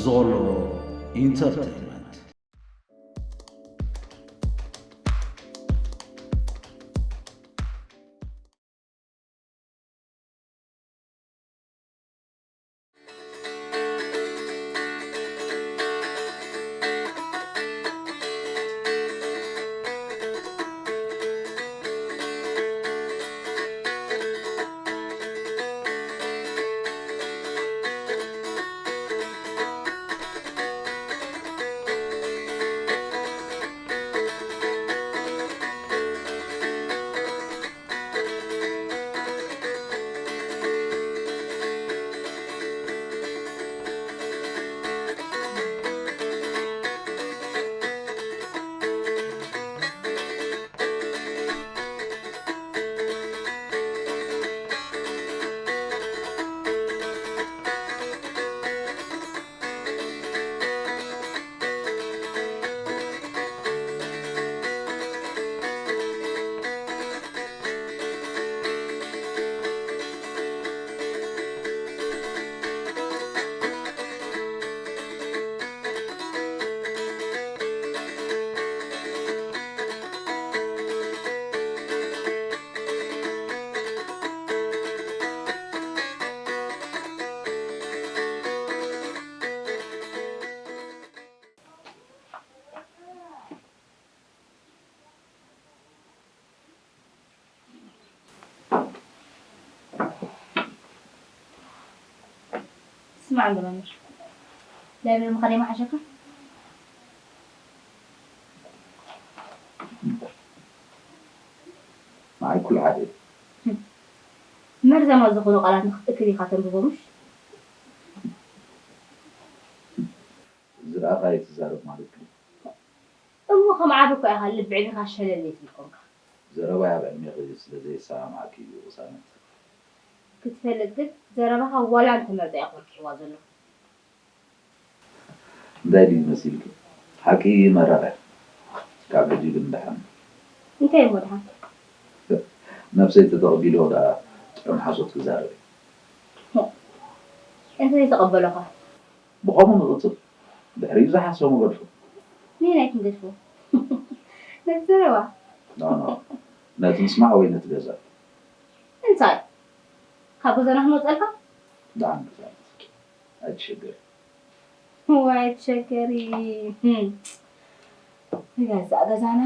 ዞሎ ኢንተርቴይንመንት። ስማዕ እንዶ መምህር፣ ላይብረሪ ምኻደይ ምሓሸካ? ንዓይ ኩሉ ሓደ እዩ። መርዛማት ዝኾኑ ቃላት ንኽትእክብ ኢኻ ተንብቦ ምሽ? ዝረኣኻዮ ትዛረብ ማለት ድዩ? እሞ ከም ዓቢ እኮ ኢኻ ልቢ ዕቢኻ ሸለል ዘይትብል ኮንካ። ዘረባይ ኣብ ዕድሜኺ ስለ ዘየሰማምዓኪ እዩ ቅሳነት። ክትፈልጥ ግን ዘረባኻ ዋላ እንተመርጸ እየ ክወርኪሕዋ ዘለኹ። እንታይ ድዩ መሲልኪ? ሓቂ መራር እያ። ካብ ሕጂ ግን ደሓን። እንታይ እሞ ደሓን? ነብሰይ ተተቐቢልዎ ደኣ ጥዑም ሓሶት ክዛረብ እየ። እንተ ዘይተቐበሎኸ? ብኸምኡ ንቕጽል። ድሕሪኡ ዝሓሰቡ ገድፎ። ነየናይ ክንገድፎ? ነቲ ዘረባ? ኖ፣ ኖ። ነቲ ምስማዕ ወይ ነቲ ገዛ? እንታይ? ካብ ገዛና ክንወጸልካ? ደሓን ክዛረብ። ኣይትሸገሪ። ዋይ ኣይትሸገሪ። ህም። ይገዛእ ገዛና።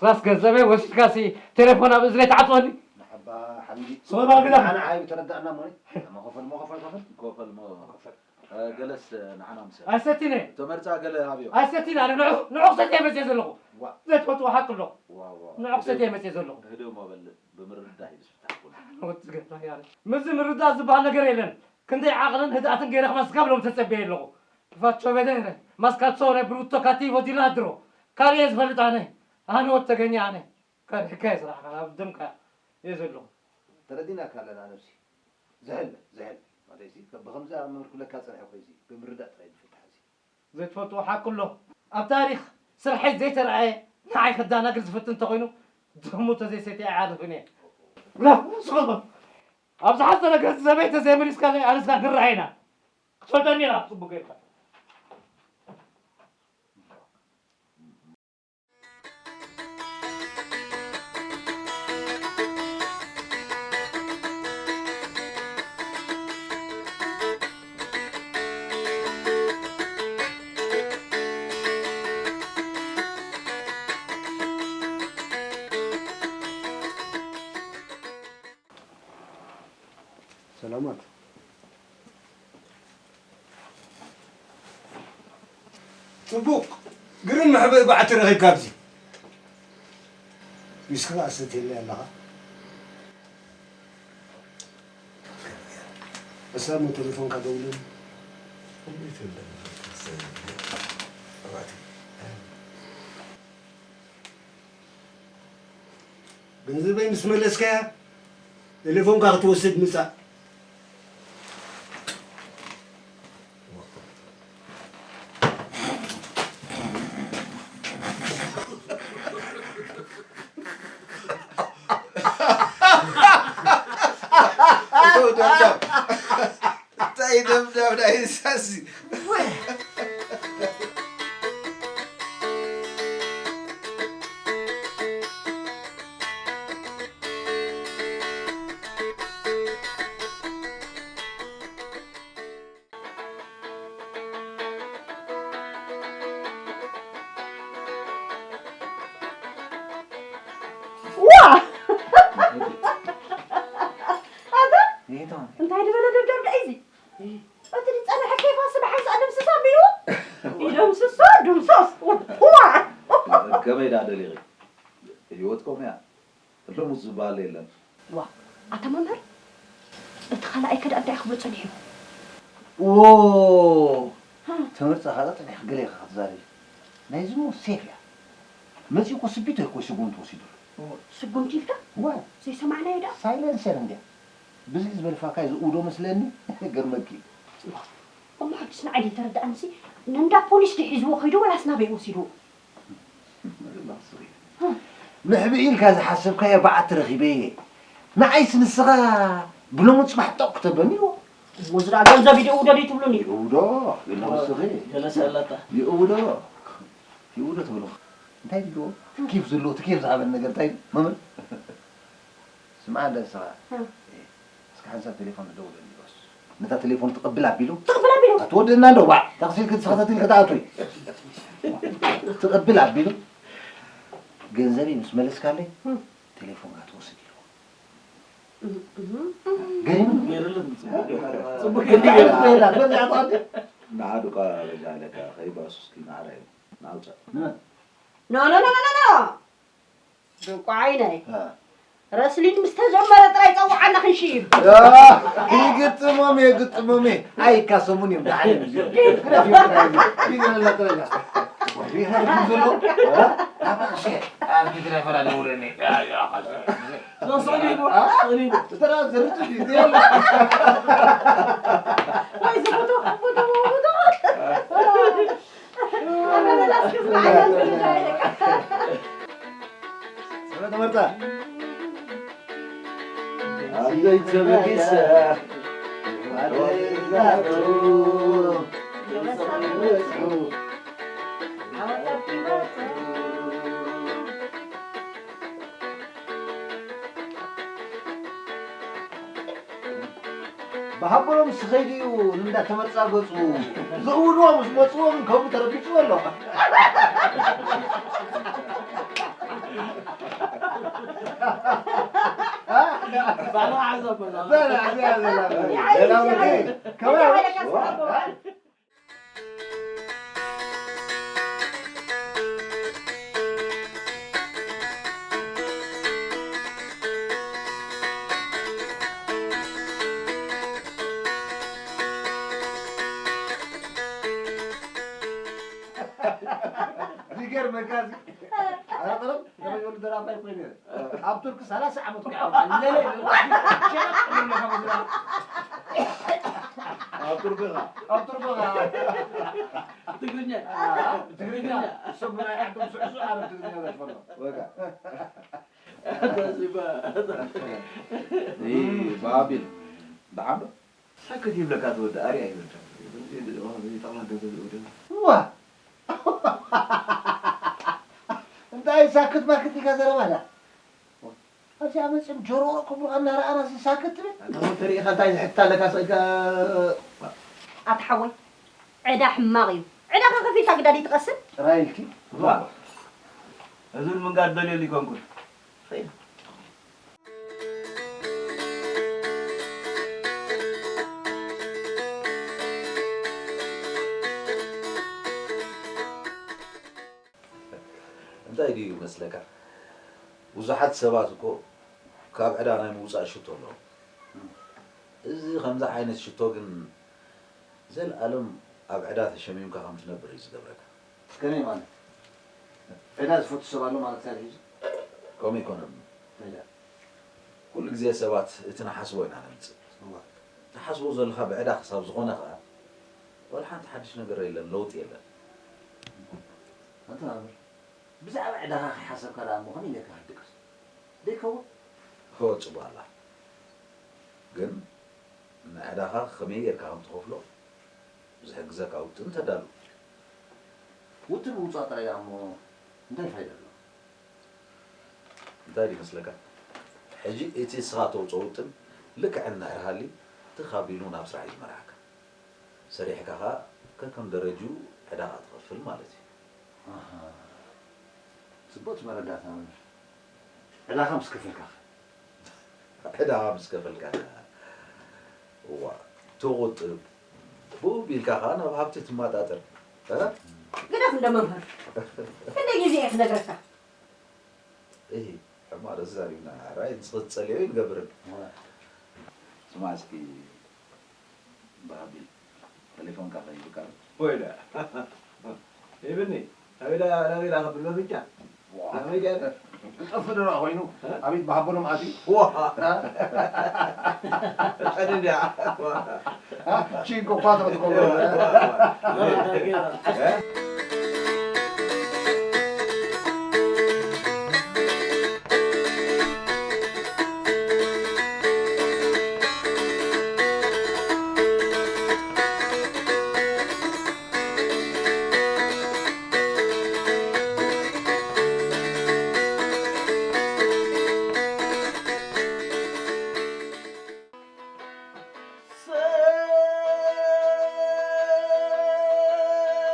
ስራስ ገንዘበይ ወሲድካሲ ቴሌፎን ኣብ እዝነይ ትዓጽወኒ? ንሓባ ሓምዲ። ስቕ በል ግዳ። ንዓና ዓቢ ተረዳእና እሞ። እሞ ከፈል፣ እሞ ከፈል፣ ከፈል። ከፈል፣ እሞ ከፈል። እ፣ ገለስ፣ እ፣ ንዓና ምሰል። ኣይሰቲነ። እቶ መርጻ ገለ ሃብዮ። ኣይሰቲነ፣ ኣነ ንዑ፣ ንዑ ክሰትየ መጽየ ዘለኹ። ዋ። ዘይትፈልጥዎ ሓቂ ኣሎ። ዋ፣ ዋ። ንዑ ክሰትየ መጽየ ዘለኹ። ህድእ እሞ በል፣ ብምርድዳእ እዩ ዝፍታሕ ኩሉ። ወዲ ገዛ ያረ። ምስዚ ምርዳእ ዝበሃል ነገር የለን። ክንደይ ዓቕልን ህድኣትን ገይረ ከማን ስጋብ ሎም ተጸብየ ኣለኹ። ፋቾ ቬደረ፣ ማስካልሶ ረ ብሩቶ ካቲቮ ዲ ላድሮ። ካልእ እየ ዝፈልጥ ኣነ። ኣነ ወድ ተገኘ ኣነ። ከሪሕካ እየ ስራሕካ፣ ኣብ ደምካ እየ ዘለኹ። ተረዲናካ ኣለና ነብሲ። ዝሕል፣ ዝሕል። ማለትሲ፣ ብኸምዚ ኣብ ምምር ክብለካ ጸኒሐ እኮ እዚ ብምርዳእ ጥራይ ዝፍታሕ እዚ። ዘይትፈልጥዎ ሓቂ ኣሎ። ኣብ ታሪኽ ስርሐይ ዘይተረኣየ ንዓይ ከዳናግር ዝፍትን እንተኾይኑ፣ ደሙ ተዘይሰትየ ኣይዓርፍን እየ። ላ፣ ስቕ በል። ኣብ ዝሓጸረ ገንዘበይ ተዘይመሊስካለይ ኣነስካ ንረኣይ ኢና። ክትፈልጠኒ ኢኻ ጽቡቕ ጌርካ። ሰላማት። ጽቡቕ። ግርም መሕብኢ በዓቲ ረኺብካ ኣብዚ። ሚስክኻ ኣሰትየለይ ኣለኻ። እሳ እሞ ቴሌፎንካ ደውለኒ። እንዴት እንደምትሰኝ አባቴ። ገንዘበይ ምስ መለስካያ፣ ቴሌፎንካ ክትወስድ ምጻእ። እቶ ደብዳብ። እንታይ ደብዳብ ናይ እንሳሲ? ዋ! ኣታ ይሄ እንታይ? እንታይ ዝበለ ደብዳብ ደኣ እዚ? እቲ ዝጸንሐ ኬፋ ስባሕ ምስ ኣደምስሳ ኣቢሉ? ይደምስሶ፣ ድምሶስ። ዋ! ከመይ ደኣ ደሊኺ? ህይወት ከምኡ እያ። ልሙስ ዝበሃል የለን። ዋ፣ ኣታ መምህር፣ እቲ ካልኣይ ከ ደኣ እንታይ ክብሎ ጸኒሑ? ዎ ተመርጻ ካዛ ጸኒሕ ገለ ኢኻ ክትዛረቢ። ናይዚ እሞ ሴፍ እያ። መጺኡ እኮ ስቢቶ እኮ ስጉምቲ ወሲዱሉ። ስጉምቲ ኢልካ? ዋ ዘይሰማዕናዮ ደኣ? ሳይለንሰር እንድያ። ብዝሒ ዝበልፋካ እዩ ዝእውዶ መስለኒ። ገርመኪ እዩ። እሞ ሓድሽ ንዓይ ዘይተረድኣንሲ ነንዳ ፖሊስ ድዩ ሒዝዎ ከይዱ ወላስ ናበይ ወሲድዎ? ንሕቢ ኢልካ ዝሓሰብካዮ በዓቲ ረኺበ እየ። ንዓይስ ንስኻ ብሎሚ ጽባሕ ጠቕ ክተበኒ ኢልዎ። እሞ ዝረኣ ገንዘብ ይደኡ ደልዩ ትብሉኒ? ይእውዶ ኢልዎ እስኺ። ገለሰ ኣለታ። ይእውዶ። ይእውዶ ትብሉ። እንታይ ድልዎ? ኬፍ ዘለዎ፣ እቲ ኬፍ ዝሃበኒ ነገር እንታይ እዩ? መምህር። ስምዓ እንዳ ንስኻ። እስኪ ሓንሳብ ቴሌፎን ትደውለኒ በስ። ነታ ቴሌፎን ትቕብል ኣቢሉ። ትቕብል ኣቢሉ። ኣትወድእና እንዶ ዋዕ። ታክሲ ኢልክ ተኸታቲልክ ትኣትዊ። ትቕብል ኣቢሉ። ገንዘበይ ምስ መለስካለይ ቴሌፎንካ ትወስድ ኢልዎ። ገሪሙ። ገይሩሉ። ጽቡቅ። ጽቡቅ። ገይሩሉ። በዚኣ ትቐብል። ንዓዱ ቃ በጃ ኣለካ ከይባሱ እስኪ ንዓራይ ናውጻእ። ንመን? ኖ ኖ ኖ ኖ ኖ ኖ። ድንቁ ዓይነይ ረስሊን ምስ ተጀመረ ጥራይ ጸውዓና ክንሽይብ። ይግጥሞም እየ ግጥሞም እየ ኣይካሰሙን እዮም ደሓን እዮም እዚኦም። ግረፍ እዮም ጥራይ እዮም። ይግረላ ጥራይ እዮም። ይሃርኩ ዘሎ ኣባሸ ኣብ ግድረ ፈራ ደውለኒ። ተራ ዝርጥ ዲቴል ወይ ዝቡቱ ቡቱ ቡቱ ብሃቦሎም ስኸይዱ እዩ ንእንዳ ተመርጻ ገጹ ዘእውድዎ ምስ መጽዎ ግን ከምኡ ተረቢጹ ኣሎ። ይገርመካ እዚ ኣረ ቀለም ገበይ ወሉ ደራፋይ ኮይነ ኣብ ቱርክ ሰላሳ ዓመት እኮ ይዓወት። ለለ ሸረፍ ለለ ከመዝራ ኣብ ቱርክ ኢኻ። ኣብ ቱርክ ኢኻ። ትግርኛ ትግርኛ ሰብ ናይ ዓዶም ስዕስዕ ኣረ ትግርኛ ዘሽፈሎ። ወጋ ተሲባ ባቢል ደሓን ዶ? ሳክት ይብለካ እቲ ወዲ ኣርያ ይበልካ። ጠቕላላ ገንዘብ ዝእውደሉ። እዋ እንታይ ሳክት ማክት ኢልካ ዘረባ ዳ ኣብዚኣ መፅም ጆሮ ክብሉኻ እናረኣና ሲ ሳክት ትብል ኣታ ተሪኢኻ እንታይ ዝሕትት ኣለካ ስእልካ ኣታ ሓወይ ዕዳ ሕማቕ እዩ ዕዳኻ ከፊልካ ግዳ ድዩ ትቐስን ጥራይ ኢልኪ እዋ እዙን ምንጋድ ደልየሉ ይኮንኩን እንታይ ድዩ ይመስለካ? ብዙሓት ሰባት እኮ ካብ ዕዳ ናይ ምውፃእ ሽቶ ኣለዎም። እዚ ከምዚ ዓይነት ሽቶ ግን ዘልኣለም ኣብ ዕዳ ተሸሚምካ ከም ትነብር እዩ ዝገብረካ። ከመይ ማለት? ዕዳ ዝፈቱ ሰብ ኣሎ ማለት ካብ ሕጂ? ከምኡ ኣይኮነን። ኩሉ ግዜ ሰባት እቲ ንሓስቦ ኢና ነምጽእ። እዋ። ትሓስቦ ዘለኻ ብዕዳ ክሳብ ዝኾነ ኸኣ፣ ዋላ ሓንቲ ሓድሽ ነገር የለን፣ ለውጢ የለን። ኣንታ ኣምር፣ ብዛዕባ ዕዳኻ ከይሓሰብካ ደኣ እሞ ከመይ ጌርካ ክትድቅስ? ደይከውን? እወ፣ ጽቡቕ ኣላ። ግን ንዕዳኻ ከመይ ጌርካ ከም ትኸፍሎ ዝሕግዘካ ውጥን ተዳሉ። ውጥን ምውጻእ ጥራይ ደኣ እሞ እንታይ ፋይዳ ኣለዎ? እንታይ ድመስለካ? ሕጂ እቲ ንስኻ ተውጽኦ ውጥን ልክዕ እንድሕር ሃልዩ ትኽ ኣቢሉ ናብ ስራሕ እዩ ዝመርሓካ። ሰሪሕካ ኸኣ ከከም ደረጅኡ ዕዳኻ ትኸፍል ማለት እዩ። ኣሃ። ጽቡቕ መረዳእታ መምህር። ዕዳኻ ምስ ከፈልካ ኸ? ዕዳኻ ምስ ከፈልካ ኸ? እዋ፣ ትቑጥብ። ብኡ ቢልካ ኸኣ ናብ ሃብቲ ትመጣጠር። እ? ግደፍ እንደ መምህር። ክንደይ ግዜ እየ ክነግረካ? እሂ፣ ሕማቕ ርእሲ ዛሪብና። ራይ ንስኺ ትጸልዮ ኣይንገብርን። እዋ። ስማዕ እስኪ፣ ባቢ፣ ቴሌፎንካ ከይህብካ ዶ? ወይዳ። ሂብኒ። ኣበይ ዳ-፣ ናበይ ዳ ከብል በፍንጫ? ዋ። ናበይ ዳ-፣ ክጠፍእ ዶ ደኣ ኮይኑ? እ? ኣቤት ብሃቦሎም ኣትዩ? ዋ። እ? ቀደም ድያ? ዋ። እ? ቺንኮ ኳትሮ ትኸውን። ዋ፣ ዋ፣ ዋ። እ?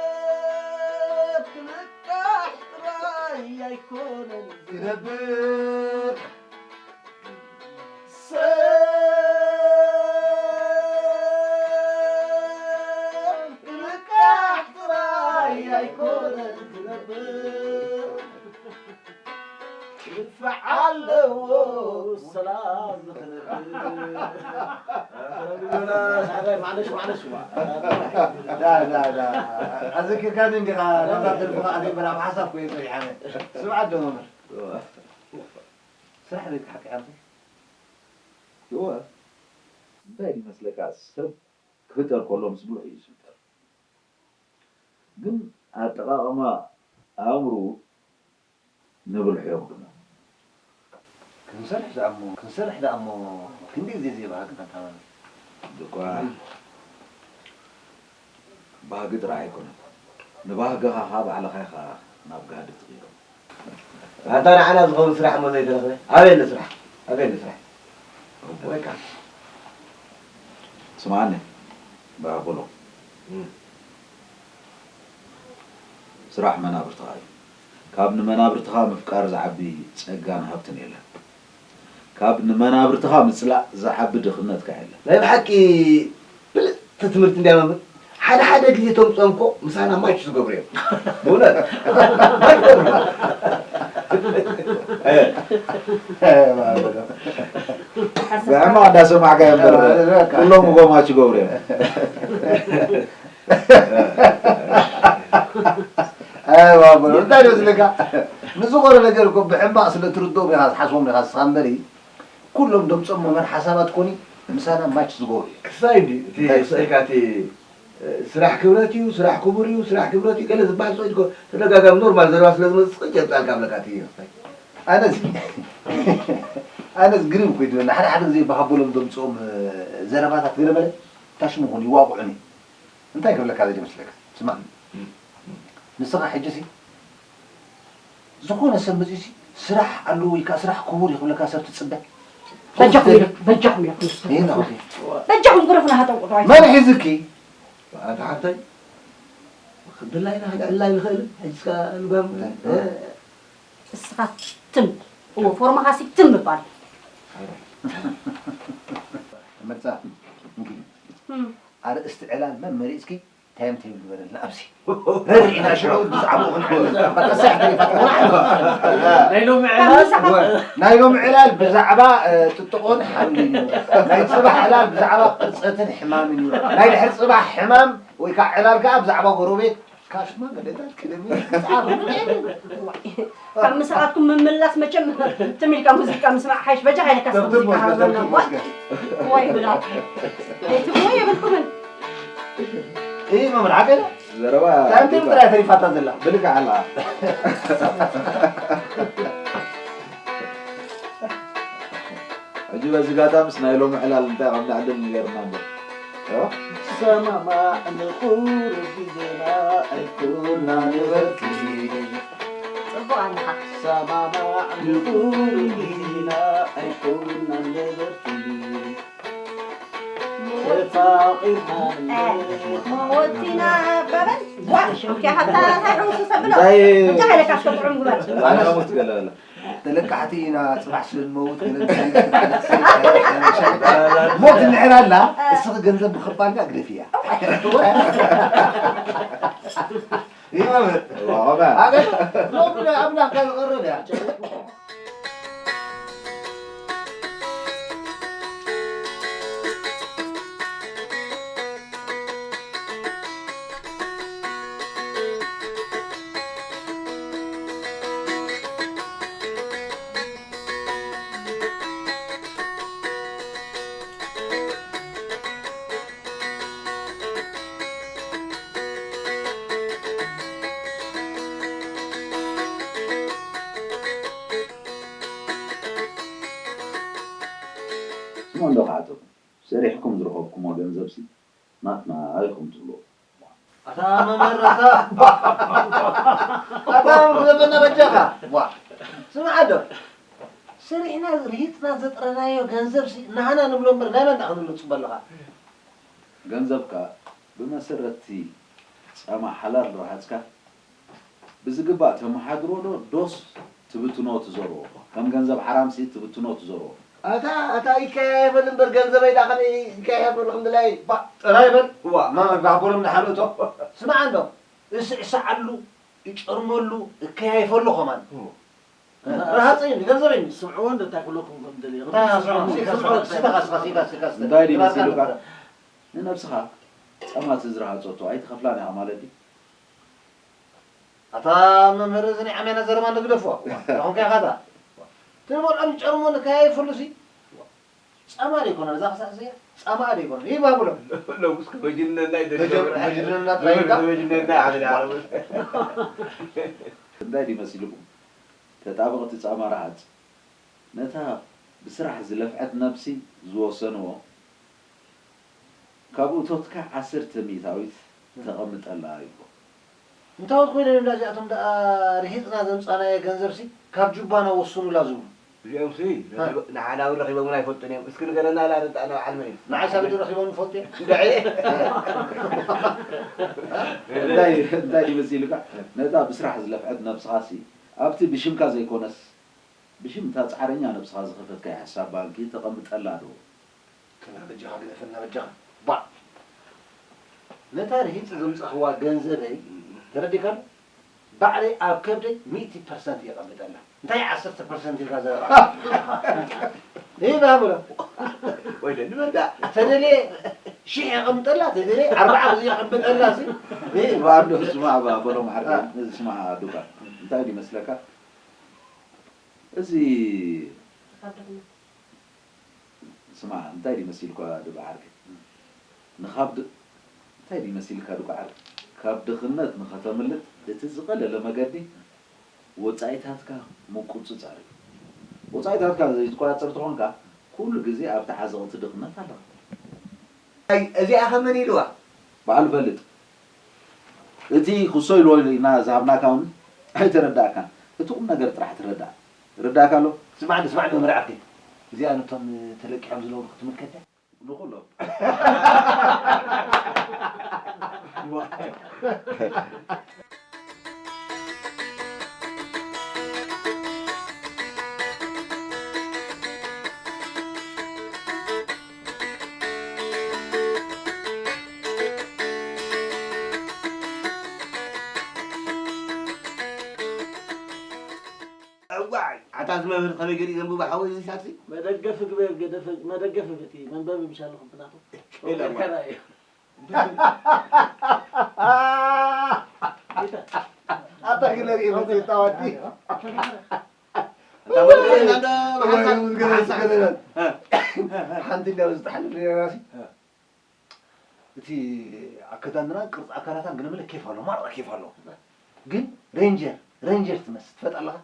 ሰብ ክንቃሕ ጥራይ ኣይኮነን ዝነብር። ሰብ ክንቃሕ ጥራይ ኣይኮነን ዝነብር። ክድፋዕ ኣለዎ ሰላም ንኽነብር። ማለሽ፣ ማለሽ፣ ዋ። ዳ፣ ዳ፣ ዳ። ኣዘኪርካኒ እንዲኻ፣ ናብታ ደርፍኻ ኣደይ በላ ብሓሳብ ኮይነ ጸኒሓ። ስምዓ ዶ መምህር? ስራሕ ዘይትሓቂ ኣንተ? እወ። እንታይ ይመስለካ፣ ሰብ ክፍጠር ከሎ ምስ ብልሑ እዩ ዝፍጠር። ግን ኣጠቓቕማ ኣእምርኡ ንብልሑ የጉድሎ። ክንሰርሕ ደኣ እሞ፣ ክንሰርሕ ደኣ እሞ፣ ክንደይ ግዜ ዘይበሃግና ተባለ። ድኳ ባህጊ ጥራሕ ኣይኮነን። ንባህግኻ ኸኣ ባዕልኻ ኢኻ ናብ ጋህዲ ትቕይሮ። ኣንታ ንዓና ዝኸውን ስራሕ እሞ ዘይተረኽበ? ኣበይ ኣሎ ስራሕ? ኣበይ ኣሎ ስራሕ? እወ። ወይ ከኣ ስምዓኒ፣ ባቡሎ። እም። ስራሕ መናብርትኻ እዩ። ካብ ንመናብርትኻ ምፍቃር ዝዓቢ ጸጋን ሃብትን የለን። ካብ ንመናብርትኻ ምጽላእ ዝዓቢ ድኽነት ከኣ የለን። ናይ ብሓቂ ብልጽቲ ትምህርቲ እንድያ መምህር። ሓደ ሓደ ግዜ እቶም ጸምኮ ምሳና ማች ዝገብሩ እዮም። ብእውነት። ማች ዝገብሩ እዮም። ብሕማቕ እንዳሰማዕካ እዮም እምበር፣ ኩሎም እኮ ማች ይገብሩ እዮም። ኣይ፣ ባቡሎ፣ እንታይ ይመስለካ? ንዝኾነ ነገር እኮ ብሕማቕ ስለ ትርድኦም ኢኻ፣ ዝሓስቦም ኢኻ ንስኻ እምበሪ፣ ኩሎም ደምጾም መምህር ሓሳባት ኮኒ ምሳና ማች ዝገብሩ እዮም። ክሳይ እንዲ፣ እቲ እንታይ ክሳይ? ስእልካ እቲ፣ እ፣ ስራሕ ክብረት እዩ፣ ስራሕ ክቡር እዩ፣ ስራሕ ክብረት እዩ፣ ገለ ዝበሃል ሰው እኮ ተደጋጋሚ ኖርማል ዘረባ ስለ ዝመጽእ ጽቕጭ የምጻልካ ብለካ እቲ እዩ። ኣነስ፣ ኣነስ ግርም እኮ እዩ ዝብለኒ። ሓደ ሓደ ግዜ ብሃቦሎም ደምጽኦም፣ እ፣ ዘረባታት ገለ መለ ታሽሙ ኾኑ ይዋቕዑኒ። እንታይ ክብለካ ዘድሊ መስለካ? ስማዕ። እም። ንስኻ ሕጂ ሲ፣ ዝኾነ ሰብ መጺኡ ሲ፣ ስራሕ ኣለዎ ወይ ከኣ ስራሕ ክቡር እዩ ክብለካ ሰብ ትጽበ? በጃኹም ኢለ-፣ በጃኹም ኢለኩም ንስኹም። ይሄን ነው። በጃኹም ግረፉና ሃጠው ቁጥሩ ኣይትበሉ። መን ሒዝኪ? ኣታ ሓፍተይ፣ ድላይና ክንዕልል ኣይንኽእልን? ሕጂ እስካ ልጓም፣ እንታይ? እ፣ እስኻ ትም። እዎ፣ ፎርማኻ ሲ ትም ምባል። መጻ፣ እንግዲህ። እም። ኣርእስቲ ዕላል መን መሪጽኪ? ታይም ቴብል ግበረልና ኣብዚ። ረድኢና ሽዑ ብዛዕባኡ ክንሓልፍ። ቀሳሕ ተሪፋ ትኾና። ናይ ሎሚ ዕላል፣ ናይ ሎሚ ዕላል ብዛዕባ፣ እ፣ ጥጥቖን ሓምልን እዩ። ናይ ጽባሕ ዕላል ብዛዕባ ቅርጸትን ሕማምን እዩ። ናይ ድሕሪ ጽባሕ ሕማም ወይ ከዓ ዕላል ከዓ ብዛዕባ ጎረቤት ካሽማ ገደታት ቅደሚ ጻሩ። ካብ ምስራትኩም ምምላስ መቸም ትም ኢልካ ሙዚቃ ምስማዕ ሓይሽ። በጃ ሓይልካ ሰብ ሙዚቃ ሃበና። ዋይ ብላ። ኣይትብሎ የብልኩምን። እይ መምህር ዓገለ ዘረባ ታንቲም ጥራይ ተሪፋታ ዘላ። ብልካ ኣላ። ሕጂ በዚ ጋታ ምስ ናይ ሎሚ ዕላል እንታይ ከም ንዕድል ንገርና እምበር። ሰማማዕ ንቁሩብ ግዜና ኣይኮና ንበርኪ። ጽቡቕ ኣለኻ። ሰማማዕ ንቁሩብ ግዜና ኣይኮና ንበርኪ። ተፋቒርና ንበርኪ። መወቲና በበል። ዋ፣ ኦኬ፣ ሃብታ እንታይ ሕውሱ ሰብሎ? እንታይ? እንታይ ኢለካ እስከ ጥዑም ግበር። ኣነ ሞት ገለ በለ። ተለቃሕቲ ኢና፣ ጽባሕ ስለ ንመውት ገለ ንሰምዕ። ሞት እንድሕር ኣላ፣ እስኺ ገንዘብ ምኽፋልካ ግደፍያ። ይመምህር። ዋኸባ። ኣገ፣ ሎሚ ኣምላኽካ ዝቐርብ እያ። ስምዑ እንዶ ክዓጽኹም፣ ሰሪሕኩም ዝረኸብኩሞ ገንዘብሲ ናትና ኢኹም ትብልዎ። ኣታ መምህር፣ ኣታ፣ ኣታ መምህር ዘበና በጃኻ። ዋ፣ ስምዓ እንዶ፣ ሰሪሕና ርሂጽና ዘጥረናዮ ገንዘብሲ ናህና ንብሎ እምበር ናይ መን ደኣ ክንብሎ ትጽበ ኣለኻ? ገንዘብካ ብመሰረትቲ ጻማ ሓላል ረሃጽካ ብዝግባእ ተመሓድሮ ዶ ዶስ ትብትኖ ትዘርዎ? ከም ገንዘብ ሓራምሲ ትብትኖ ትዘርዎ? ኣታ፣ ኣታ ይከያየፈል እምበር ገንዘበይ ደኣ ከመይ ይከያየፈሉ ከም ድላየይ? ባ፣ ጥራይ በል። እዋ፣ ማ፣ ባቡሮም ንሓልእቶ። ስማዕ እንዶ፣ እስዕስዓሉ፣ እጨርመሉ፣ እከያይፈሉ ኸማን። እዎ። ረሃፀ እዩ፣ ገንዘበይ እዩ። ስምዕዎ እንዶ እንታይ ክብለኩም ከም ደልየ። ታ፣ ስምዑ፣ ስምዑ፣ ስምዑ፣ ስምዑ፣ ስምዑ፣ ስምዑ፣ ስምዑ፣ ስምዑ፣ እንታይ ድዩ ስምዑ፣ መሲሉካ? ስምዑ። ንነብስኻ ጸማት ዝረሃጸቶ ኣይትኸፍላን ኢኻ ማለት ድዩ? ኣታ መምህር፣ እዚ ናይ ዓሜና ዘረባ እንዶ ግደፍዋ። ዋ፣ ዳኹም ከ ኢኻ እታ። ትበልዖን ጨርሞን ከያይፈሉሲ። ጸማ ዶ ይኮነን እዛ ክሳዕ እዚኣ? ጸማ ዶ ይኮነን? ይባብሎም። ሎምስ ከበጅነና እዩ ተጀምረ። ከበጅነና ጥራይ ኢልካ? ከበጅነና ዓሜና ዓረቦት። እንታይ ድዩ መሲልኩም? ተጣበቕቲ ጻማ ረሃጽ፣ ነታ ብስራሕ ዝለፍዐት ነብሲ ዝወሰንዎ፣ ካብ እቶትካ ዓሰርተ ሚእታዊት ተቐምጠላ ይብሎ። እንታወት ኮይኖም እዮም እዚኣቶም ደኣ ርሂጽና ዘምጻናዮ ገንዘብሲ ካብ ጁባና ወስኑላ ዝብሉ? እዚኦምሲ ሃ። ንሓናዊ ረኺቦምና ኣይፈልጡን እዮም። እስኪ ንገረና፣ ላረዳእና በዓል መን እዩ? ንዓይ ሳብ ኢዱ ረኺቦም ንፈልጡ እዮም። እንታይ፣ እንታይ ድዩ መሲሉካ? ነታ ብስራሕ ዝለፍዐት ነብስኻሲ ኣብቲ ብሽምካ ዘይኮነስ ብሽም እታ ጻዕረኛ ነብስኻ ዝኸፈትካያ ሕሳብ ባንኪ ተቐምጠላ ዶ? ከላ በጃኻ ግደፈና በጃኻ። ባዕ! ነታ ርሂጽ ዘምጻኽዋ ገንዘበይ ተረዲእካ ዶ? ባዕለይ ኣብ ከብደይ ሚእቲ ፐርሰንት የቐምጠላ። እንታይ ዓሰርተ ፐርሰንት ኢልካ ዘረባ? ይህ ባቡረ። ወይለ ንበዳ። ተደልየ ሽሕ የቐምጠላ፣ ተደልየ ኣርባዓ ግዜ የቐምጠላ፣ ሲ። ይህ ባዶ ስማ፣ ባ-፣ በሎም ዓርከይ፣ አ። ስማ ዱካ። እንታይ ድዩ መስለካ? እዚ ካብ ድኽነት። ስማ፣ እንታይ ድዩ መሲልኳ ዱባ ዓርከይ? ንኻብ ድ-፣ እንታይ ድዩ መሲልካ ዱባ ዓርከይ? ካብ ድኽነት ንኸተምልጥ እቲ ዝቐለለ መገዲ ወጻኢታትካ ምቁጽጻር እዩ። ወጻኢታትካ ዘይትቆጻጸር ተኾንካ፣ ኩሉ ግዜ ኣብቲ ዓዘቕቲ ድኽነት ኣለኻ። ኣይ፣ እዚኣ ከ መን ኢልዋ? በዓል ፈልጥ። እቲ ክሶ ኢልዎ ኢልና ዝሃብናካ እውን ኣይተረዳእካን። እቲ ቁም ነገር ጥራሕ ትረዳእ። ይርዳእካ ኣሎ? ስማዕ፣ ስማዕ፣ መምህር ዓርከይ። እዚኣ ነቶም ተለቂሖም ዝነበሩ ክትምልከት እያ? ንኹሎም። እዋይ፣ ኣታ እዚ መምህር ከመይ ገሊኡ ዘንብባ ሓወይ እዚ ሳክሲ? መደገፊ ግበር፣ ገደፈ-፣ መደገፊ እቲ መንበቢ ምሻ ኣለኹም ብናቱ። ኬላ ወገርካና እዩ። ክለርኢ መጽእ ታዋዲ። እንታ መዝገበ እንዳ ወይ መሓሳ- መዝገበ መሓሳ- ዝገለለ። እ። ሓንቲ እንዲያ ዝተሓልፍ ራሲ። እቲ ኣከዳድና ቅርፂ ኣካላታ ግን ምለ ኬፍ ኣሎ፣ ማራ ኬፍ ኣሎ። ግን ሬንጀር ሬንጀር ትመስል ትፈጥ ኣለኻ።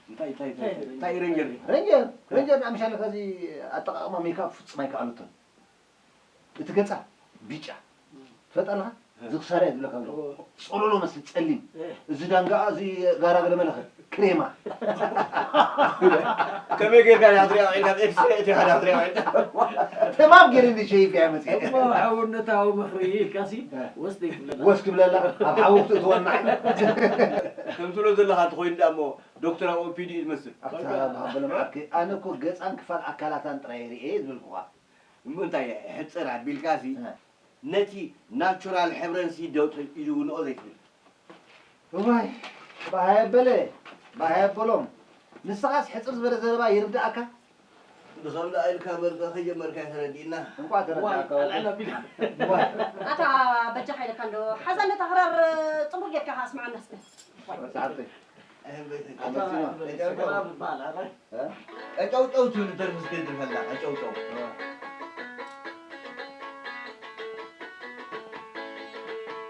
እንታይ እንታይ እንታይ እንታይ ረንጀር ሬንጀር ሬንጀር ንኣምሻ ኣለካ እዚ ኣጠቃቅማ ሜካፕ ፍጹም ኣይከኣለቶን። እቲ ገጻ ቢጫ ትፈጥ ኣለኻ። እዚ ክሳዳ እዩ ዝብለካ ዘሎ። ጾሎሎ መስል ጸሊም። እዚ ዳንጋኣ እዚ ጋራ ገለ መለኸ ክሬማ። ከመይ ጌርካ ዲኻ ትሪኦ ኢልካ ኤክስሬ እቲ ሓደ ክትሪኦ ኢልካ ተማም ገይረ እንዲ ሸይፍ እያ መጽእ። እሞ ሓውነታዊ ምኽሪ ኢልካሲ ወስደ ይብለና። ወስ ክብለላ ኣብ ሓዊ ክትእትወና። ከምትብሎ ዘለኻ እንተኮይኑ ደኣ እሞ ዶክተር ኣብ ኦፒዲ እዩ ዝመስል ኣብታ ብሃበሎም ዓርከይ ኣነ እኮ ገጻን ክፋል ኣካላታን ጥራይ ርኤ ዝብልኩኻ። እሞ እንታይ ሕፅር ኣቢልካሲ ነቲ ናቹራል ሕብረንሲ ደው ኢሉ ውንኦ ዘይትብል እዋይ ባሃየ በለ ባሃየ በሎም። ንስኻስ ሕፅር ዝበለ ዘረባ ይርድኣካ። ብኸምዳ ኢልካ በርቀ ከጀመርካ ተረዲእና እንኳ ተረዳእካ። ዋይ፣ ኣልዕል ኣቢልካ። ዋይ ኣታ በጃኻ ኢለካ እንዶ ሓዛ ነታ ክራር ፅቡቅ ጌርካ ከኣ ኣስምዓና እስከ። ሰዓብተይ ኣታ ገረብ ይበሃል፣ ኣረ። ቀጨውጨው ትብል ተርፍ እስከ ድርፈላ ቀጨውጨው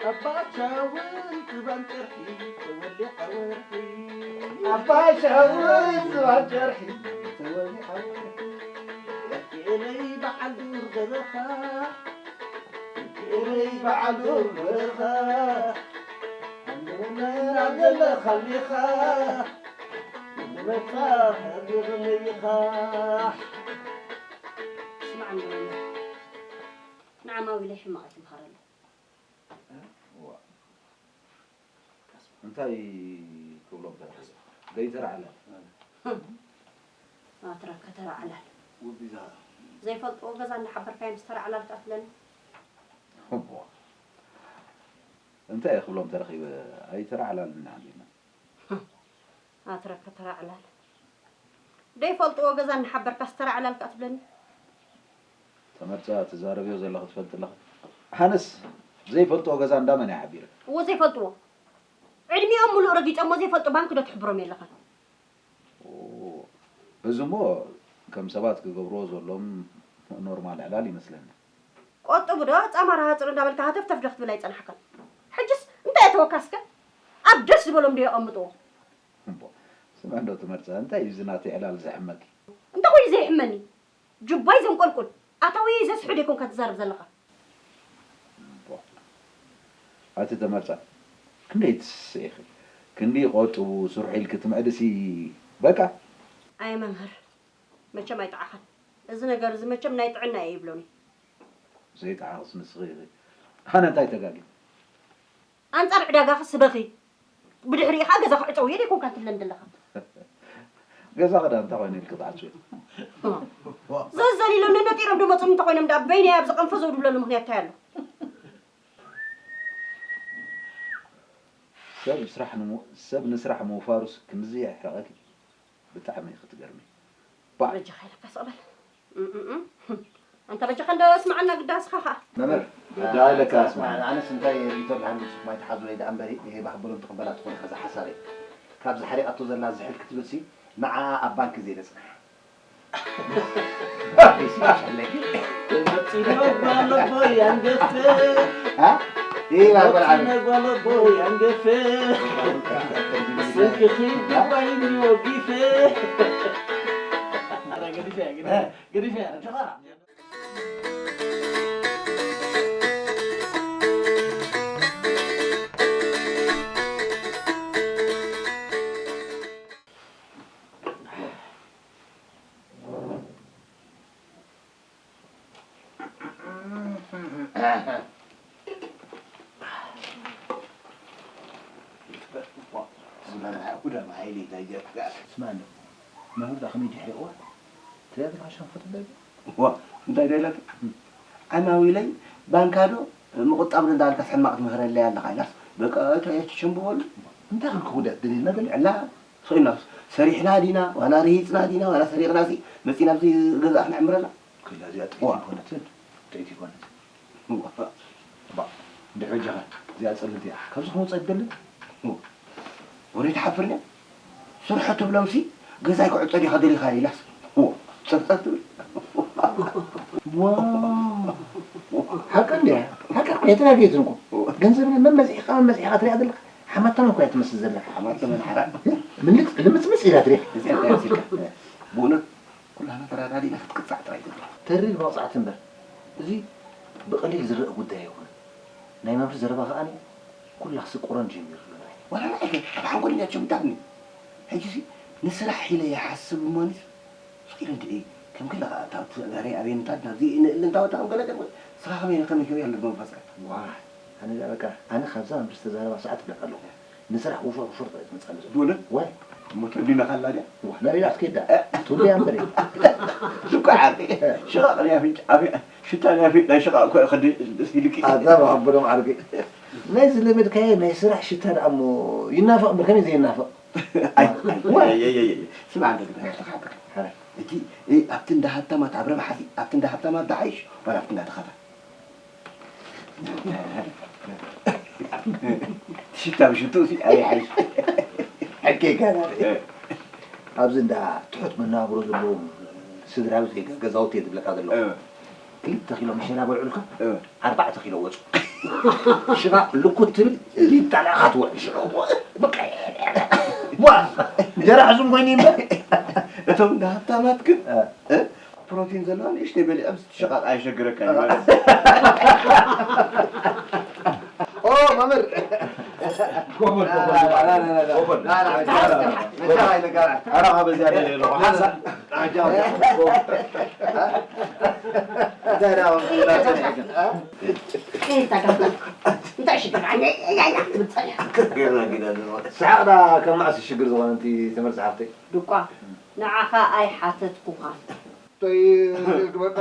ኣባሻውን ክባን ጨርሒ ተወሊዓ ወርሒ ኣባሻውን ዝባን ጨርሒ ተወሊዓ ወርሒ ገለይ በዓል ዱር በረኻ ገለይ በዓል ዱር በረኻ መን ኣብ ዘለኻሊኻ መጻ ሃገር ለይኻ ስማዕ እንዶ ንዓማዊለይ ሕማቕ ኣይትምሃረሉ። እንታይ ክብሎም ተረኺበ? ዘይተራ ዕላል። ኣትረከ ተራ ዕላል። ውቢዛ ዘይፈልጥዎ ገዛ እንዳሓበርካዮም ዝተራ ዕላል ከኣ ትብለኒ። እሞ እንታይ ክብሎም ተረኺበ? ኣይተራ ዕላል እናሃሊና። ኣትረከ ተራ ዕላል። ዘይፈልጥዎ ገዛ እንዳሓበርካ ዝተራ ዕላል ከኣ ትብለኒ። ተመርፃ ትዛረብዮ ዘለኺ ትፈልጢ ኣለኺ። ኣነስ ዘይፈልጥዎ ገዛ እንዳመን እየ ሓቢረ? እዎ ዘይፈልጥዎ። ዕድሚኦም ሙሉእ ረጊጾሞ ዘይፈልጡ ባንክ ዶ ትሕብሮም የለኻን? ኦ፣ እዚ እሞ ከም ሰባት ክገብርዎ ዘሎም ኖርማል ዕላል ይመስለኒ። ቆጥቡ ዶ ጻማ ረሃጽሩ እንዳበልካ ሃተፍተፍ ዶ ክትብል ኣይጸናሕካን? ሕጅስ እንታይ እተወካ እስከ? ኣብ ደስ ዝበሎም ዶ የቐምጥዎ? እምቦ፣ ስማ እንዶ ትመርጻ፣ እንታይ እዩ እዚ ናተይ ዕላል ዘሕመኪ? እንታይ ኮይኑ ዘየሕመኒ? ጁባይ ዘንቆልቁል ኣታዊየይ ዘስሕዶ ኣይኮንካ ትዛረብ ዘለኻ። እምቦ፣ ኣቲ ተመርጻ፣ ክንደይ ትስስዒ ኢኺ? ክንዲ ቆጥቡ፣ ስርሑ ኢልኪ ትምዕድሲ፣ በቃ። ኣየ መምህር፣ መቸም ኣይጠዓኻን። እዚ ነገር እዚ መቸም ናይ ጥዕና እየ ይብሎኒ። ዘይጠዓኽስ ንስኺ ኢኺ። ኣነ እንታይ ተጋግየ? ኣንጻር ዕዳጋኺ ስበኺ። ብድሕሪኡ ኸኣ ገዛኺ ዕጸውዮ ደይኮንካ ትብለኒ ዘለኻ። ገዛኺ ደኣ እንታይ ኮይኑ ኢልኪ ትዓጽውዮ? ዘዘሊሎም ነጢሮም ዝመጹ እንተኾይኖም ደኣ በይነይ ኣብዚ ቀንፈዘው ዝብለሉ ምኽንያት እንታይ ኣሎ? ሰብ ስራሕ ንሙ-፣ ሰብ ንስራሕ ምውፋሩስ ክንድዚ የሕርቐኪ? ብጣዕሚ ኢኺ ትገርሚ። ባዕ! በጃኻ ኢለካ ስቕ በል። እም፣ እም፣ እም። ኣንታ በጃኻ እንዶ ስምዓና ግዳ ንስኻ ኸኣ። መምህር በጃ ኢለካ ስምዓና። ኣነስ እንታይ ርእቶ ኣለሃኒ ንስኹም ኣይትሓዙለይ ደኣ እምበሪ፣ ይሄ ባህበሎም ትቕበላ ትኾነ ከዛ ሓሳበይ። ካብዚ ሓሪቓቶ ዘላ ዝሕል ክትብልሲ ንዓኣ ኣብ ባንኪ ዘይነጽንሕ። መጺነ ጓለቦይ ኣንገፌ ها؟ ايه بقى بلعب መጺነ ጓለቦይ ኣንገፌ ስንክኺ ጉባይኒ ወጊፌ ገዲፈ ገዲፈ ስማ እንዶ መምህር ዳ ከመይ ድሕሪ እዋ ትሪኣ ዘለኻ ሸንፈት እንታይ ዋ እንታይ ዳ ኢላትካ ዓማዊለይ ባንካ ዶ ምቑጣብ ዶ እንዳበልካስ ሕማቕ ትምህረለይ ኣለኻ ኢላስ በቃ እታ እያ ትሸንብበሉ እንታይ ክንክውዳት ደሊልና ገለ ዕላ ሶይና ሰሪሕና ዲና ዋላ ርሂፅና ዲና ዋላ ሰሪቕና ሲ መፂና ኣብዚ ገዛ ክነዕምረላ ከላ እዚኣ ጥዒት ይኮነትን ጥዒት ይኮነትን ባ እንድሕር በጃኻ እዚኣ ፀልልቲ እያ ካብዚ ክመፅእ ኣይትደልን ወረ ትሓፍር ድያ? ስርሑ ትብሎምሲ ገዛይ ክዕጾ ዲኻ ደሊኻ ኢላስ። ዎ፣ ጸብጸብ ትብል። ዋ፣ ሓቂ እንድያ። ሓቂ እኮ እያ፣ ተጋግየትን እኮ። ገንዘብና መመዝሒኻ፣ መመዝሒኻ ትሪኣ ዘለኻ። ሓማታም እኮ እያ ትመስል ዘላ። ሓማታም ሓራ። ምልጥ፣ ልምጽምጽ ኢላ ትሪኣ። እዚኣ እንታይ መሲልካ? ብእውነት ኩላና ተረዳዲእና ክትቅጻዕ ጥራይ ትብል። ተሪር መቕጻዕቲ እምበር፣ እዚ ብቐሊል ዝረአ ጉዳይ ኣይኮነን። ናይ መምህር ዘረባ ከኣ ኩላ ክስቁረን ጀሚሩ ኣሎ። ዋላ ንዓይ ግን ኣብ ሓንጎለይ እያ ሸምዳትኒ። ሕጂሲ ንስራሕ ኢለ ይሓስብ እሞኒስ ስቕ ኢለ እንድዒ ከም ገለ ከኣ እታ ተጋሪ ኣበይ እንታድ ናብዚ ንእል እንታወታ ከም ገለ ገለ ስኻ ከመይ ከመይ ከመይ ኣሎ መንፈስካ? ዋይ፣ ኣነ ደኣ በቃ፣ ኣነ ካብዛ መምህር ዝተዛረባ ሰዓት እብለካ ኣለኹ። ንስራሕ ውፈር ውፈር ጥራይ ትመጽእ ኣላ። ብእውነት? ዋይ። እሞ ተርዲናኻ ኣላ ድያ? ዋ፣ ናበይ ደኣ ክትከይድ ደኣ? ትውልያ እምበር እየ። ልኳ ዓርቂ። ሽቓቕ ናይ ኣፍንጫ፣ ኣፍ-፣ ሽታ ናይ ኣፍ-፣ ናይ ሽቓቕ እኮ ከዲ ደስ ኢልኪ። ኣዛ ብሓቦሎም ዓርቂ። ናይ ዝለመድካዮ ናይ ስራሕ ሽታ ደኣ እሞ ይናፈቕ እምበር ከመይ ዘይናፈቕ? ኣይ፣ ኣይ፣ ዋይ። ኣይ፣ ኣይ፣ ኣይ፣ ኣይ። ስማዕ፣ እንደ ግዳ፣ ሓረ። እቲ፣ እ፣ ኣብቲ እንዳ ሃብታማት ኣብ ረብሓ፣ ኣብቲ እንዳ ሃብታማት ደሓይሽ፣ ዋላ ኣብቲ እንዳ ድኻታት? ሽታ ብሽትኡ ሲ ኣበይ ሓይሽ? ሕኬካ ናበይ? ኣብዚ እንዳ ትሑት መነባብሮ ዘለዎም ስድራ ቤት ወይ ገዛውቲ እየ ዝብለካ ዘለኹ። እ። ክልተ ኪሎ መሸላ በልዑልካ፣ እ። ኣርባዕተ ኪሎ ወጹ። ሽቓቕ ልኩት ትብል፣ ሊጣ ለኣኻ ትውዕል ሽቓቕ። በቃ፣ ዋ፣ እንጀራ ሕዙም ኮይኑ እምበር። እቶም እንዳ ሃብታማት ግን፣ እ። እ? ፕሮቲን ዘለዋ ንእሽተይ በሊዖም ሽቓቕ ኣየሸግረካን እዩ ማለት እዩ። ኦ፣ መምህር። ኮፈን፣ ኮፈን፣ ላ፣ ላ፣ ላ፣ ላ፣ ላ። ኮፈን። ላ፣ ላ፣ ላ፣ ላ። ላ፣ ላ፣ ላ። ኧረ፣ በዚያ ደለየ ኣለኹ። ሓንሳእ። እንታይ ደኣ፣ እንታይ ሽግር? ኣነ፣ ኣነ፣ ኣነ፣ ኣነ፣ ኣነ። ጌርና ጌርና። ሰሓቕ ደኣ ከም መዓስ ሽግር ዝኾነ፣ እንቲ ትምህርቲ ሓፍተይ? ድቋ፣ ንዓኻ ኣይሓተትኩኻን። እንታይ ኢልክ በቃ፣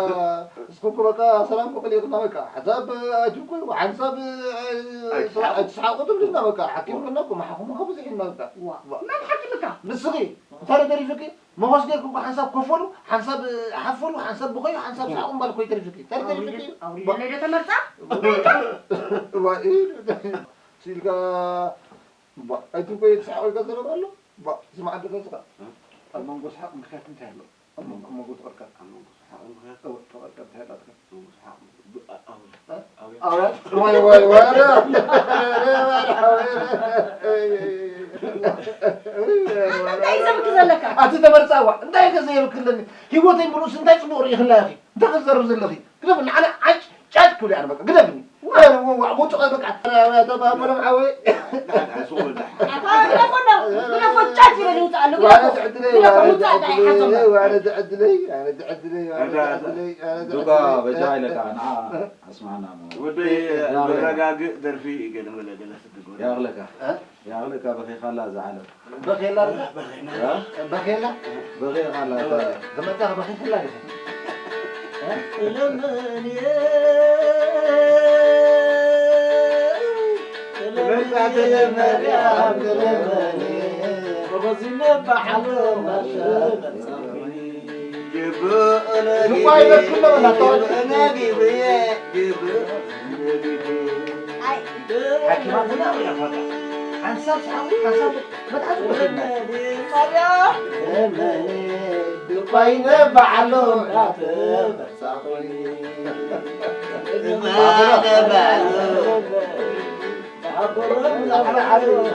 እስኹም እኮ በቃ ሰላም እኮ ከሊእኹና በቃ። ሓንሳብ ኣይትብኩ፣ ሓንሳብ ኣይ-፣ ኣይትስሓቁ። ኣይትስሓቁ ትብልና በቃ። ሓኪምኩና እኮ፣ መሓኹምኻ ብዙሕ ኢልና በቃ። ዋ፣ መን ሓኪምካ? ንስኺ፣ እንታይ ደሪፍኪ? መኾስ ጌርኩ እኮ ሓንሳብ ኮፈሉ፣ ሓንሳብ ሓፈሉ፣ ሓንሳብ ብኸዩ፣ ሓንሳብ ስሓቁ እምባል እኮ ይተርፍኪ። እንታይ ደሪፍኪ? ኣውሪድ፣ ኣውሪድ፣ ባ-፣ ለደ ተመርጻ? ዋ፣ ኢ-፣ ሲልካ፣ ባ-፣ ኣይትብኮ፣ ይትስሓቁ ኢልካ ዘረባ ኣሎ? ባ-፣ ስማዕ፣ እንተ ተስኻ። ኣብ መንጎ ስሓቅ ምኽንያት እንታይ ኣሎ? ኣብ መንጎ፣ ኣብ መንጎ ተቐርቀር። ኣብ መንጎ ስሓቕ ምኽንያት? እወ፣ ተቐርቀር እንታይ ኣላትካ? ኣብ መንጎ ስሓቕ ብ-፣ ኣ-፣ ኣውያ። እ? ኣውያ። ኣውያ? ዋይ፣ ዋይ፣ ዋይ፣ ኣረ። እንታይ ዘብክ ዘለካ? ኣቲ ተመርጻዋ፣ እንታይ ከ ዘየብክ ኣለኒ? ህይወተይ ምሉእስ እንታይ ጽቡቕ ርኢኽላ ኢኺ? እንታይ ከ ትዘርብ ዘለኺ? ግደፍኒ፣ ኣነ ዓጭ፣ ጫጭ ክብል እየ ኣነ በቃ፣ ግደፍኒ። ዋ፣ ዋ፣ ዋ፣ ጉጭ በቃ። ኣረ፣ ኣረ፣ ተባበሎም ዓወይ። ኣታ ግደፎ እንዶ፣ ግደፎ ጫጭ ይበል ይውጻእ ኣሎ፣ ግደፎ። ዋነ ትዕድለይ፣ ግደፎ ዋነ ውጻእ ትዕድለይ፣ ኣይሓዞም። ዋነ ትዕድለይ፣ ዋነ ትዕድለይ፣ ዋነ ኣታ ትዕድለይ፣ ዋነ ዱጋ ትዕድለይ። በጃ ኢለካ፣ ንዓ ኣስማዕና እሞ። ወደይ፣ ያቕለካ። መረጋግእ ደርፊ ገለ መለ ገለ ስድጎ። ያቕለካ። እ? ያቕለካ በኺኻላ እዛ ዓለም። በኺላ ዶ? በኺና። እ? በኺላ? በኺኻላ እዛ ዓለም። ዝመጻ በኺኽላ ዲኻ? እ? ለመንየ፣ ለመንየ፣ መርያም ለመንየ። በበዚነ በዓል ማሸ መጻ። ግቡእ ነጊ-፣ ግቡእ ይበልኩ ኣለበላ፣ ተዋል-፣ ግቡእ ነጊ ብዬ፣ ግቡእ ነጊ ብዬ። ኣይ። ሓኪማትና እያ ፋታ። ሓንሳብ ሰሓቑ፣ ሓንሳብ መትሓዚ እኮ ሒዝና። ጣብያ። እመኒ፣ ድኳይነ በዓሎም ናተበሳቑኒ። እመኒ፣ በዓሎም። በዓሎም።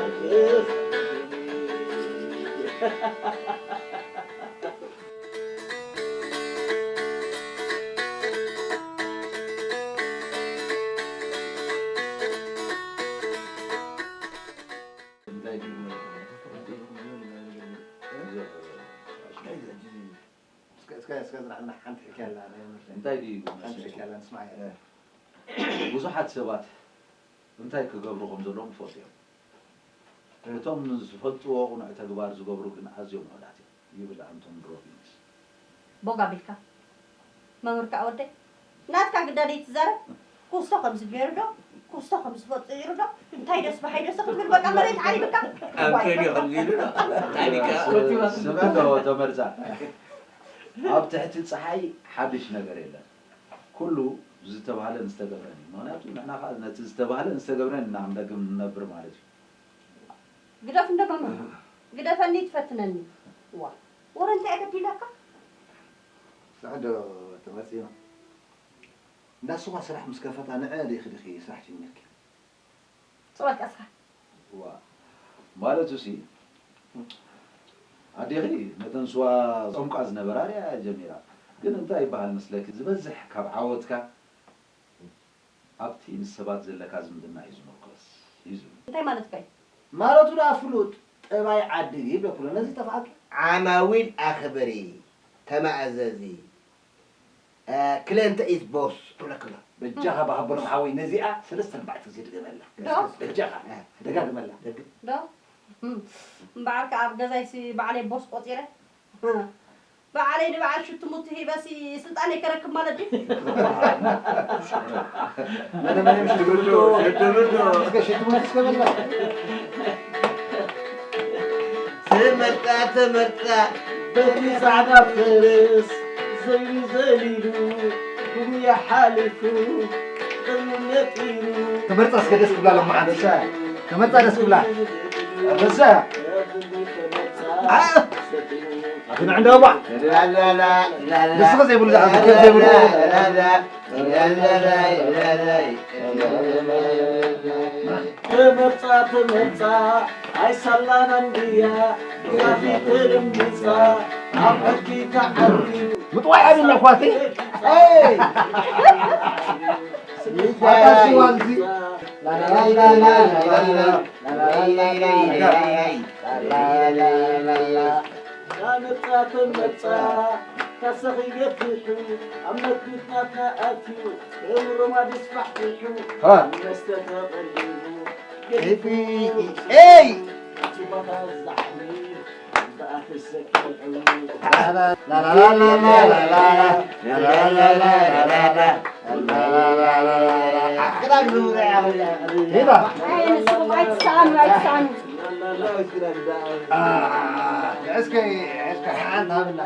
እንታይ ድዩ? እስከ፣ እስከ፣ እስከ ዝረኣና ሓንቲ ሕክያ ኣላ፣ ናይ መምህር። እንታይ ድዩ? ሓንቲ ሕክያ ኣላ፣ ንስማዓያ። እ። ብዙሓት ሰባት እንታይ ክገብሩ ከም ዘለዎም ይፈልጡ እዮም። እቶም ንዝፈልጥዎ ቅኑዕ ተግባር ዝገብሩ ግን ኣዝዮም ውሑዳት እዮም፣ ይብል ኣንቶኒ ሮቢንስ። ቦግ ኣቢልካ። መምህር ከኣ ወደይ፣ ናትካ ግዳ ደይትዛረብ? ኩስቶ ከምዚ ገይሩ ዶ? ኩስቶ ከምዚ ፈጢሩ ዶ? እንታይ ደስ በሃይ ደስ ክትብል በቃ መሬት ዓሪብካ? ኣንቶኒ ከምዚ ኢሉ ዶ? እንታይ ኢልካ? ስምዒት ዶ ተመርጻ? ኣብ ትሕቲ ጸሓይ ሓድሽ ነገር የለን። ኩሉ ዝተባህለን ዝተገብረን እዩ። ምኽንያቱ ንሕና ኸኣ ነቲ ዝተባህለን ዝተገብረን ኢና ክንደግም ንነብር ማለት እዩ። ግደፍ እንዶ ማማ፣ ግደፈኒ ትፈትነኒ። ዋ፣ ወረ እንታይ ኣገዲለካ? ስራሕ ዶ ተመጺና? እንዳ ስዋ ስራሕ ምስ ከፈታ ንዐ ዲኺ ዲኺ ስራሕ ጀሚርኪ? ጽወት ቀስኻ። ዋ፣ ማለቱሲ ኣዴኺ ነተን ስዋ ጾምቃ ዝነበራ ድያ ጀሚራ? ግን እንታይ ይበሃል መስለኪ፣ ዝበዝሕ ካብ ዓወትካ ኣብቲ ምስ ሰባት ዘለካ ዝምድና እዩ ዝምርኮስ እዩ ዝብል። እንታይ ማለትካ እዩ? ማለቱ ደኣ ፍሉጥ ጠባይ ዓዲ እዩ ይብለኩ ኣሎ። ነዚ ጠፍኣኪ? ዓማዊል ኣኽብሪ፣ ተማእዘዚ፣ እ፣ ክለንተ ኢዝ ቦስ ትብለኩ ኣሎ። በጃኻ ባህበሎም ሓወይ ነዚኣ ሰለስተ ኣርባዕተ ግዜ ድገመላ። ዶ? በጃኻ እ። ደጋግመላ። ደግ- ዶ? እም፣ እምበኣር ከኣ ኣብ ገዛይሲ ባዕለይ ቦስ ቆጺረ። ባዕለይ ንበዓል ሽትሙቲ ሂበሲ ስልጣነይ ከረክብ ማለት ድዩ? መነ መነ ሽትሙቲ፣ ሽትሙቲ፣ እስከ ሽትሙቲ እስከ በላ። ትመርጻ፣ ትመርጻ፣ በቲ ጻዕዳ ፈረስ፣ ዘይኑ ዘሊሉ፣ ጉያ ሓሊፉ፣ ቅድሚ ነጢሩ። ክመርጻ እስከ ደስ ክብላ ለመዓንቲ። ክመርጻ ደስ ክብላ። ኣበሳ። አ! ኣቲ ንዕንዳ ባዕ። ላላላ፣ ላላ። ንስኻ ዘይብሉ ዝዓቢ፣ ላላላ፣ ዘይብሉ። ላላላ፣ ላላላ። ተመርጻ፣ ተመርጻ፣ ኣይሳላን ኣንድያ፣ ብኻኺ ተደምጻ፣ ኣብ ሕጊ ተዓርዩ። ምጥዋይ ኣብና እኳ እቲ። ኤይ! ኣታ ሽዋልዚ። ላላላ። ተመርጻ፣ ተመርጻ፣ ካሰኺ ገፊሑ፣ ኣብ መክሊትናትና ኣትዩ፣ እምሮማ ድስፋሕፊሑ፣ ሃ። መስተ ተቐሊቡ፣ ኤይ! እቲ ቦታ ዛሕሚ፣ ብኣፍ ሰኪዑ። ላላላላላላ። ሄዳ። ኣይ፣ ንስኹም ኣይትሰኣኑ፣ ኣይትሰኣኑ። እስከ፣ እስከ ሓንቲ ሃብና።